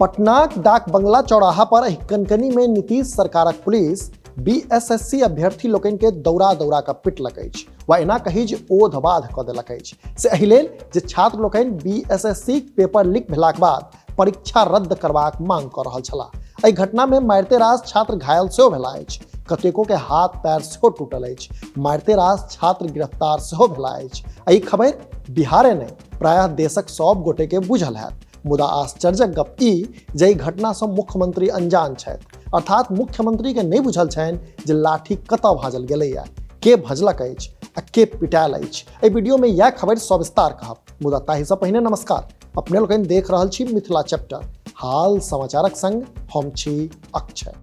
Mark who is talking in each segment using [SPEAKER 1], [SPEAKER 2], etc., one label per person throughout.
[SPEAKER 1] पटनाक डाक बंगला चौराहा पर एहि कनकनी में नीतीश सरकारक पुलिस बीएसएससी अभ्यर्थी लोकनि के दौड़ा दौड़ा कऽ पिटलक अछि वा एना कही जे ओध बाध कऽ देलक अछि। से एहि लेल जे छात्र लोकनि बीएसएससी पेपर लीक भेलाक बाद परीक्षा रद्द करबाक मांग कऽ रहल छलाह। एहि घटना में मारिते रास छात्र घायल सेहो भेला अछि, कतेको के हाथ पैर सेहो टूटल अछि, मारिते रास छात्र गिरफ्तार सेहो भेला अछि। एहि खबरि बिहारे नहि प्रायः देशक सब गोटे के बुझल हैत। मुदा आश्चर्यक गप ई जे एहि घटना सँ मुख्यमंत्री अनजान छथि, अर्थात मुख्यमंत्री के नहि बुझल छनि जे लाठी कतऽ भाजल गेलैया, के भजलक अछि आ के पिटायल अछि। एहि वीडियो में यह खबरि सविस्तार कहब, मुदा ताहि सँ पहिने नमस्कार। अपने लोकनि देख रहल छी मिथिला चैप्टर, हाल समाचारक संग हम छी अक्षय।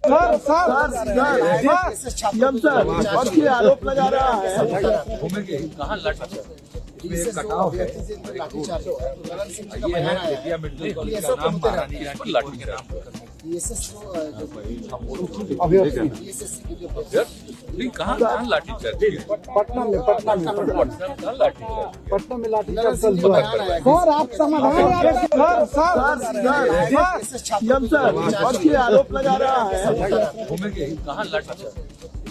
[SPEAKER 2] Sir sir sir CM sir और आरोप लगा रहा है।
[SPEAKER 3] कटाव है, ये है बेतिया मेडिकल कॉलेज का नाम महारानी लाठी के नाम। कहाँ कहाँ लाठी चार्ज?
[SPEAKER 2] पटना में, पटना में,
[SPEAKER 3] पटना लाठी चार्ज,
[SPEAKER 2] पटना में लाठी चार्ज हुआ है। सर आप समाधान, sir sir sir CM sir और आरोप लगा रहा है।
[SPEAKER 3] कहाँ लाठी चार्ज?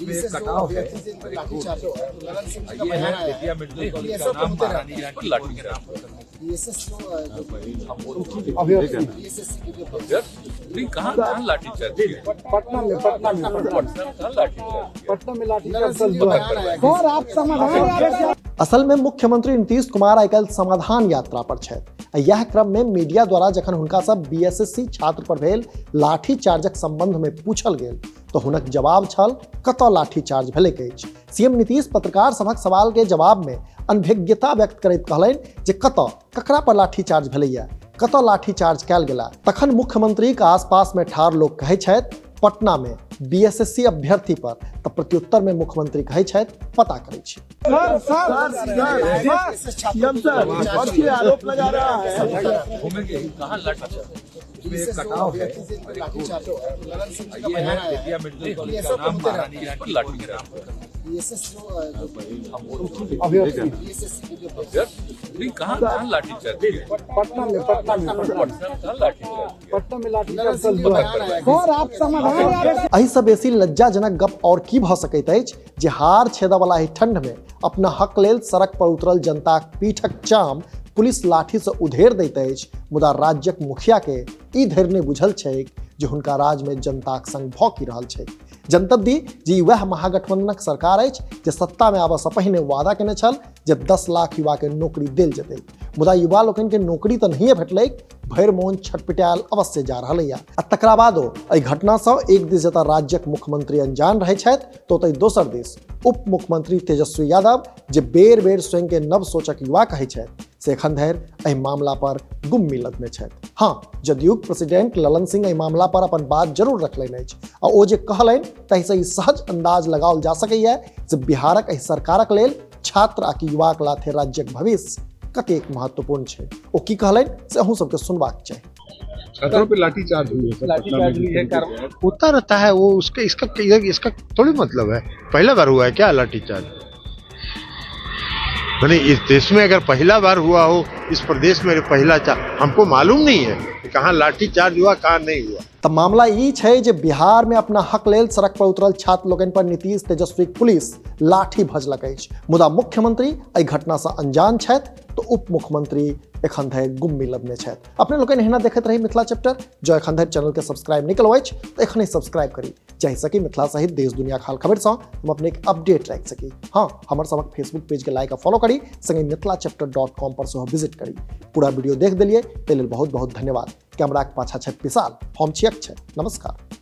[SPEAKER 3] कटाव है, ये है बेतिया मेडिकल कॉलेज का नाम महारानी लाठी के नाम। कहाँ कहाँ लाठी चार्ज?
[SPEAKER 2] पटना में, पटना में,
[SPEAKER 3] पटना लाठी चार्ज,
[SPEAKER 2] पटना में लाठी चार्ज हुआ है। सर आप समाधान।
[SPEAKER 1] असल में मुख्यमंत्री नीतीश कुमार आइ काल्हि समाधान यात्रा पर छथि। यह क्रम में मीडिया द्वारा जखन हुनका सब बीएसएससी छात्र पर भेल लाठी चार्जक संबंध में पूछल गेल तो हुनक जवाब छल कतऽ लाठी चार्ज भेलैक अछि। सीएम नीतीश पत्रकार सभक सवाल के जवाब में अनभिज्ञता व्यक्त करैत कहलनि जे कतऽ ककरा पर लाठी चार्ज भेलैया, कतऽ लाठी चार्ज कयल गेला। तखन मुख्यमंत्रीक आसपास में ठाढ़ लोक कहै छथि पटना में बीएसएससी अभ्यर्थी पर, तऽ प्रत्युत्तर में मुख्यमंत्री कहै छथि पता करै छी।
[SPEAKER 2] Sir sir sir CM sir और आरोप लगा रहा है।
[SPEAKER 3] कहाँ लाठी चार्ज? कटाव है, ये है बेतिया मेडिकल कॉलेज का नाम महारानी लाठी के नाम। कहाँ कहाँ लाठी चार्ज?
[SPEAKER 2] पटना में, पटना में,
[SPEAKER 3] पटना लाठी चार्ज,
[SPEAKER 2] पटना में लाठी चार्ज हुआ है। सर आप समाधान।
[SPEAKER 1] एहि सँ बेसी लज्जाजनक गप और की भऽ सकैत अछि जे हार छेदऽ वाला एहि ठंड में अपना हक लेल सड़क पर उतरल जनताक पीठक चाम पुलिस लाठी सँ उधेड़ दैत अछि, मुदा राज्यक मुखिया के ई धरि नहि बुझल छैक जे हुनका राज्य में जनताक संग भऽ की रहल छैक। जनतब दी जे ई वएह महागठबंधनक सरकार अछि जे सत्ता में आबऽ सँ पहिने वादा केने छल जे 10 लाख युवा के नौकरी देल जेतै, मुदा युवा लोकनि के नौकरी तऽ नहिए भेटलैक, भरि मोन छटपटायल अवश्य जा रहल अछि। आ तकरा बादो एहि घटना सँ एक दिस जतऽ राज्यक मुख्यमंत्री अनजान रहै छथि तऽ ओतहि दोसर दिस उप मुख्यमंत्री तेजस्वी यादव जे बेर बेर स्वयं के नव सोचक युवा कहै छथि से एखन धरि एहि मामला पर गुम्मी लदने छथि। हाँ, जदयूक प्रेसिडेंट ललन सिंह एहि मामला पर अपन बात जरूर रखलनि अछि आ ओ जे कहलनि ताहिसँ ई सहज अंदाज लगाओल जा सकैए जे बिहारक एहि सरकारक लेल छात्र आ कि युवाक लाथे राज्यक भविष्य कतेक महत्वपूर्ण छै। ओ की कहलनि से अहूँ सबके सुनबाक चाही।
[SPEAKER 4] छात्रों पे लाठी चार्ज हुई है सर,
[SPEAKER 5] लाठी
[SPEAKER 4] पटना
[SPEAKER 5] चार्ज
[SPEAKER 4] में
[SPEAKER 5] हुई है,
[SPEAKER 4] जिस तरीके से।
[SPEAKER 6] होता रहता है वो, उसके इसका इसका थोड़ी मतलब है। पहला बार हुआ है क्या लाठी चार्ज? मैंने इस देश में अगर पहला बार हुआ हो, इस प्रदेश में पहला चार्ज, हमको मालूम नहीं है कि कहाँ लाठी चार्ज हुआ कहाँ नहीं हुआ।
[SPEAKER 1] तऽ मामला ई छै जे बिहार में अपना हक लेल सड़क पर उतरल छात्र लोकनि पर नीतीश तेजस्वी पुलिस लाठी भजलक अछि, मुदा मुख्यमंत्री एहि घटना सँ अनजान छथि तऽ उप मुख्यमंत्री एखन धरि गुम्मी लदने छथि। अपने लोकनि एहिना देखैत रही मिथिला चैप्टर। जँ एखन धरि चैनल के सब्सक्राइब नहि केलहुँ अछि तऽ एखने सब्सक्राइब करी जाहि सँ कि मिथिला सहित देश दुनिया हाल खबरि सँ हम अपने एक अपडेट राखि सकी। हाँ, हमर सबक फेसबुक पेज के लाइक आ फॉलो करी, संगे मिथिला चैप्टर .com पर सेहो विजिट करी। पूरा वीडियो देख देलियै ताहि लेल बहुत बहुत धन्यवाद। कैमराक पाछा छथि विशाल, हम छी अक्षय, नमस्कार।